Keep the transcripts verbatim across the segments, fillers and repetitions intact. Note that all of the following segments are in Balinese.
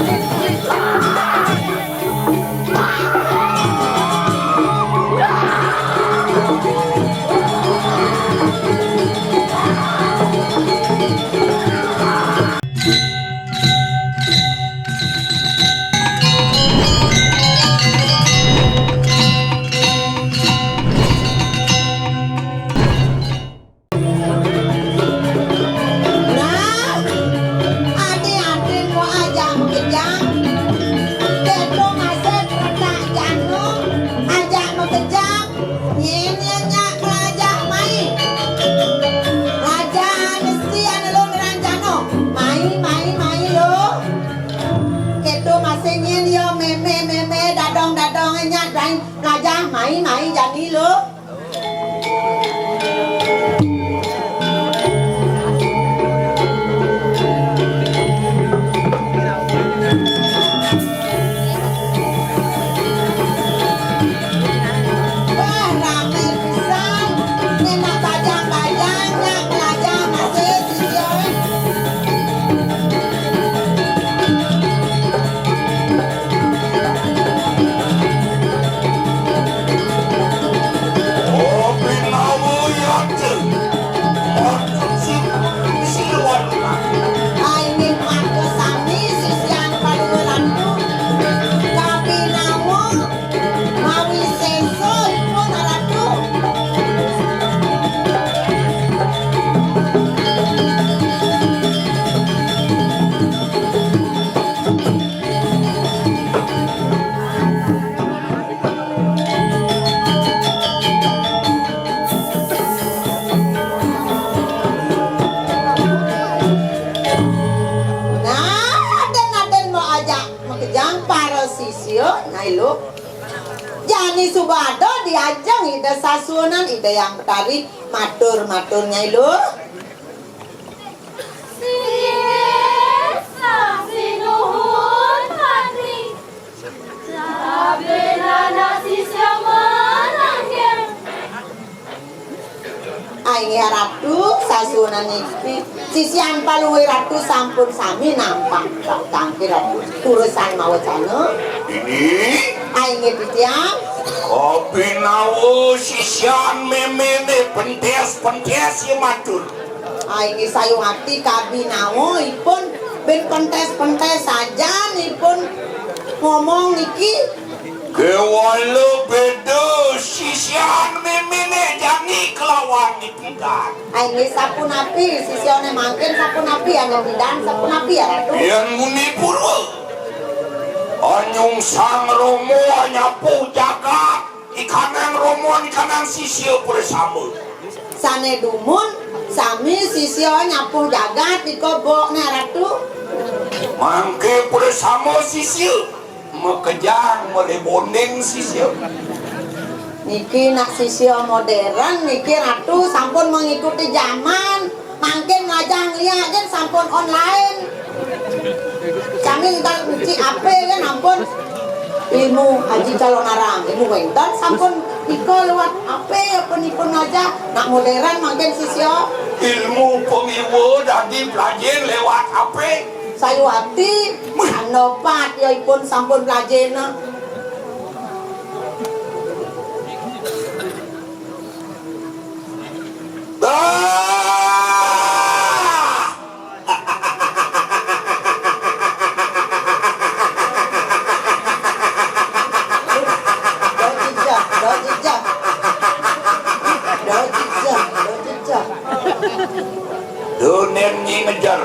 Nah, adi-adi mo aja makejang. Keto masih retak jano, aja makejang. Nyen nyen nyak kelajah mai. Kelajah mesti ane lo ngeran jano. Mai, mai, mai lo. Keto masih nyen yo meme, meme, dadong, dadong, nyak dain kelajah mai, mai jani lo. Wah, rame pisan. Nenek bajang-bajang, nyak bajang masih sisio. Ai, ning mangko sami sisian paluhur Ratu. Kapinawa mawi sesa ipun Ratu. Nah, aden-aden mo aja makejang para sisio, Nyai Luh. Jani suba ada di ajeng Ida Sasuhunan, Ida Hyang Betari, matur-matur, Nyai Luh. Sing, sing nuhun, Patih. Saben anak sisya mananggeng. Ai, inggih Ratu, sasuhunan niki. Sisian paluhur Ratu sampun sami nampak tangkil Ratu. Kuresan mawacana. Ini. Ai, inggih titiang. Kapinawa sisian memene pentes-pentes ya matur. Ai, inggih sayuwakti kabinawa ipun ben pentes-pentes sajan ipun ngomong niki. Kéwala béda sisian méméné jani kelawan dipidan. Ai, inggih sapunapi sisiané mangkin, sapunapi ané pidan, sapunapi ya, Ratu? Yén muni purwa, anyung Sang Rama nyapu jagat, ikanang Rama, ikanang sisia pada sama. Sané dumun, sami sisia nyapu jagat, iko bokné, Ratu. Mangké pada sama sisia. Makejang, marebonding sisia. Niki nak sisia modern, niki Ratu sampun mengikuti zaman. Mangkin ngajah ngeliak kan sampun online. Kami entar kunci A P kan ampun. Ilmu Haji Calonarang, ilmu wénten sampun iko lewat A P apa nipun ngajah. Nak modern mangkin sisia. Ilmu pengiwa dadi pelajin lewat A P. Sayuwakti, wih, tanda pat ya ipun sampun pelajina. Bah! Dojijah, dojijah. Dojijah, dojijah. Dunia ngejar.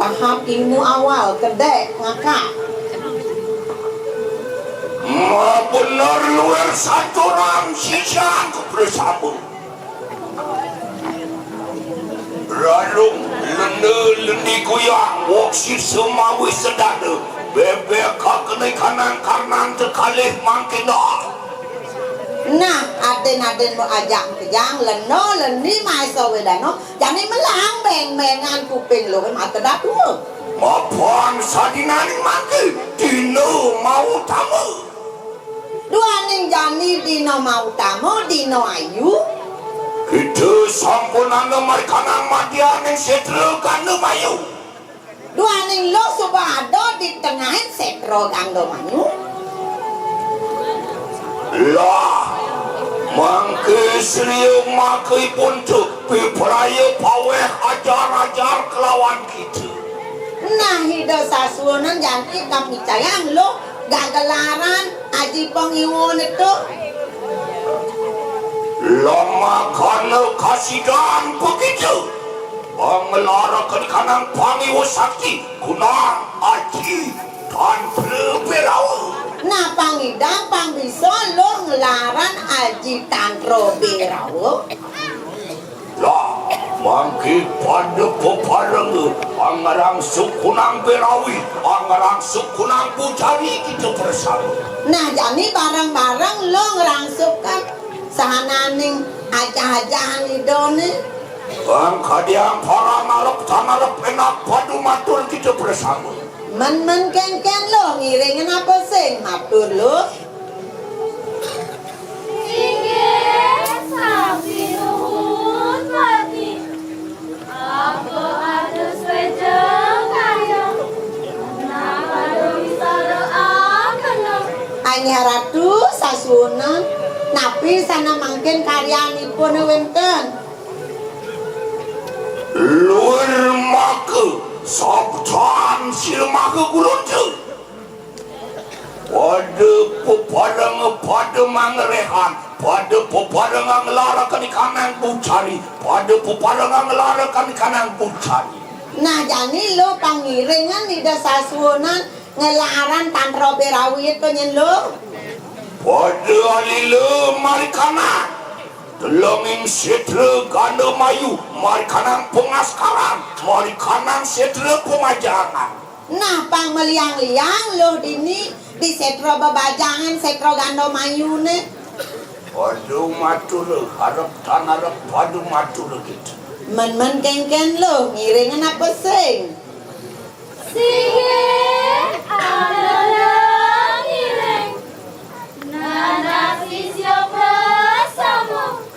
Tahap ilmu awal, kedék, ngakak. Mabener luar saturan sisan ku bersama. Ralung lende lendi guyang, woksit semawi sedana. Bébék ka kene kanang karnan tekalih mangkena. Nah, adén-adén mau ajak kejang, leno, lendi, maésa wedana, jani melang béng-béngan kuping luhur mata datua. Mapan sadinaning mangke, dina mau tama. Duaning jani dina mau tama, dina ayu. Kita sampun anu marikanang madianing setra ganda mayu. Di tengahing sétra Gandamanyu. Lah, mangké Sri Umaka ipun tu pipraya pawéh ajar-ajar kelawan kita. Nah, Ida Sasuhunan jani kapicayang luh gagelaran Aji Pangiwa tu. Lamakana kasidan begitu. Panglarakanikanang pangiwa sakti kunang Aji Tantra Berawa. Nah, pang ida pang bisa luh nglaran Aji Tantra Berawa. Lah, mangké pada peparenga pangrangsuk kunang Berawi, pangrangsuk kunang Bujari kita bersama. Nah, jani bareng-bareng luh ngrangsukang sahananing ajah-ajahan Idané. Pang kadiang para narep tanarep enak padu matur kita bersama. Men-men kénkén luh ngiringang apa sing matur luh. Inggih, sami nuhun, Patih. Apa ada swéjeng kaya? Napa ada wisara akena? Inggih Ratu Sasuhunan, napi sané mangkin karyanipun wénten? Luir maka sabdan sira maka gulunta. Pada peparenga pada mangrehan, pada peparenga nglarakanikanang Bujari, pada peparenga nglarakanikanang Bujari. Nah, jani luh pang ngiringang Ida Sasuhunan nglaran Tantra Berawi to nyén luh. Pada alila marikanang telenging sétra Gandamayu, marikanang pangaskaran, marikanang sétra pamajangan. Nah, pang maliang-liang luh dini di sétra bebajangan, sétra Gandamayuné. Padu matur, arep tan arep padu matur kita. Men-men kénkén luh ngiringang apa sing? Singgih, alala ngiring. Nanak sisya prasama.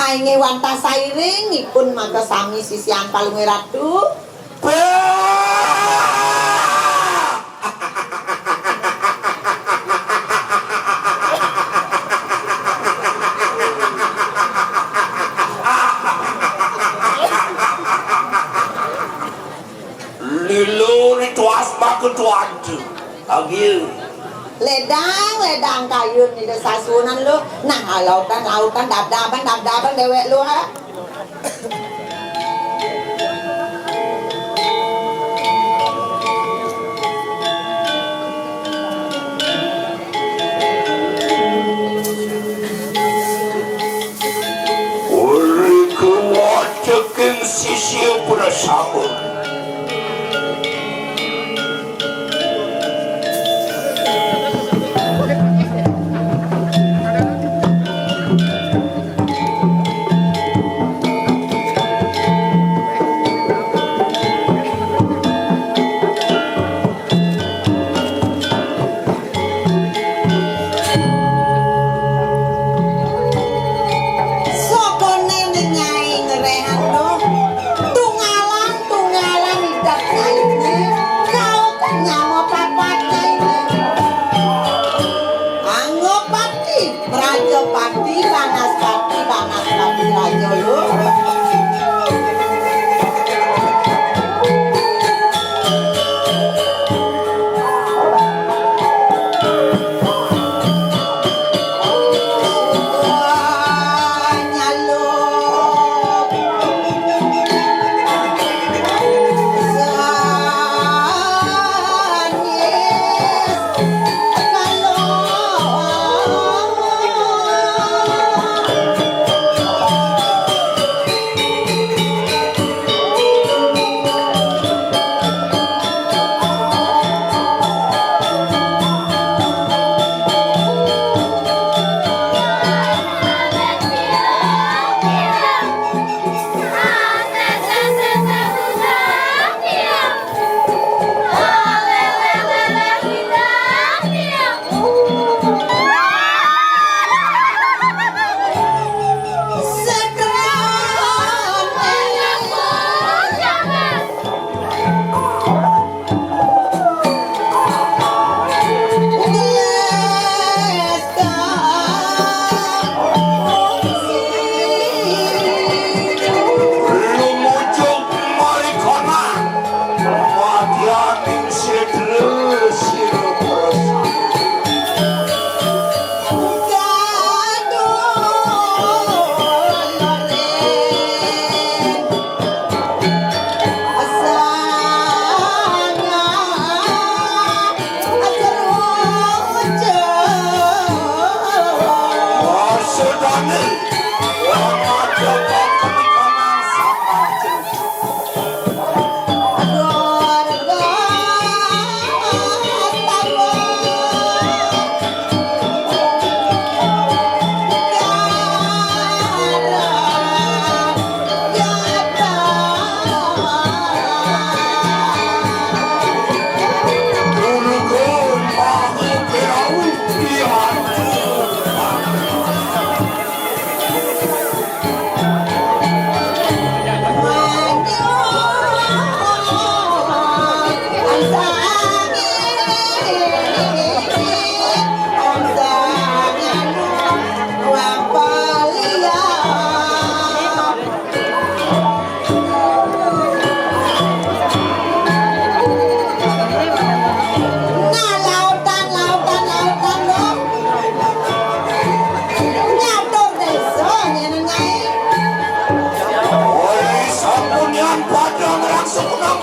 Inggih wantah sairing ipun maka sami sisian Palungguh Ratu. Lila rituas maka tuantu. Agia. Lédang, lédang kayun Ida Sasuhunan luh. Nah, lautan, lautan, dab-daban, dab-daban déwék luh, ha. Uri kuwateking sisia prasama. Sokone nenyai ngerehan doh. Tungalan, tungalan.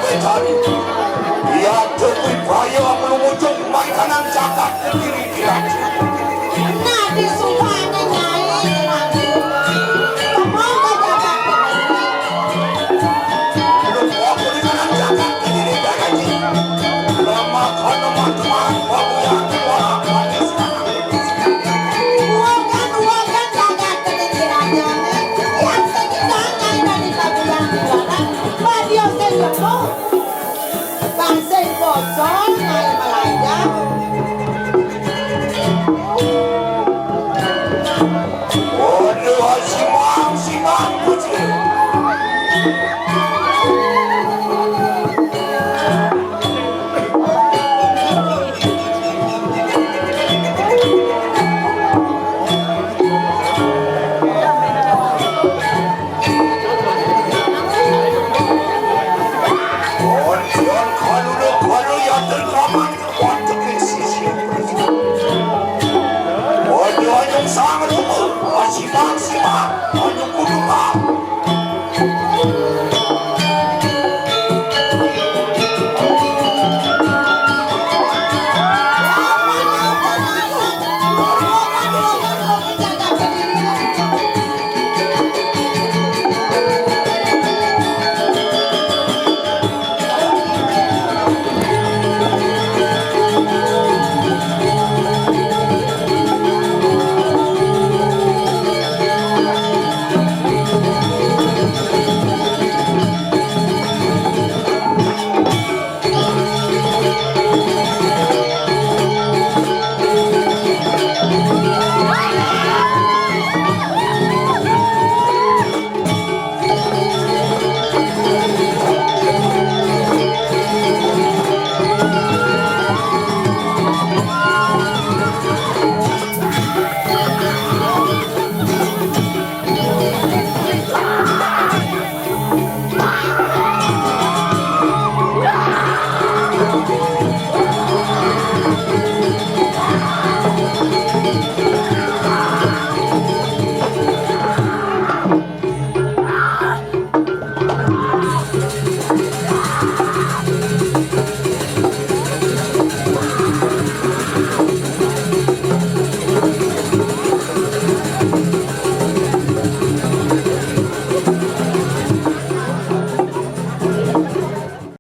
Becari. Iya, Jokowi Bayo nglumujung mangkanan jagat Kediri Diraju. Nah, disupane Nyai, kemangka jagat Kediri. Lu mau kulingan jagat Kediri Diraju. Lama kono matuan, babuya tua, manis. Uwagan, uwagan jagat Kediri Diraju. Yang sedih bangai dari babuya tua. Badio sing lemo. Basing basa nang Malaya. Waduh, simang, simang, kucing. Kondian kalulu kalu yatur kaman wanteking sisi. Waduh, anjing sang lumu, asipak sipak, anjing kudu kau.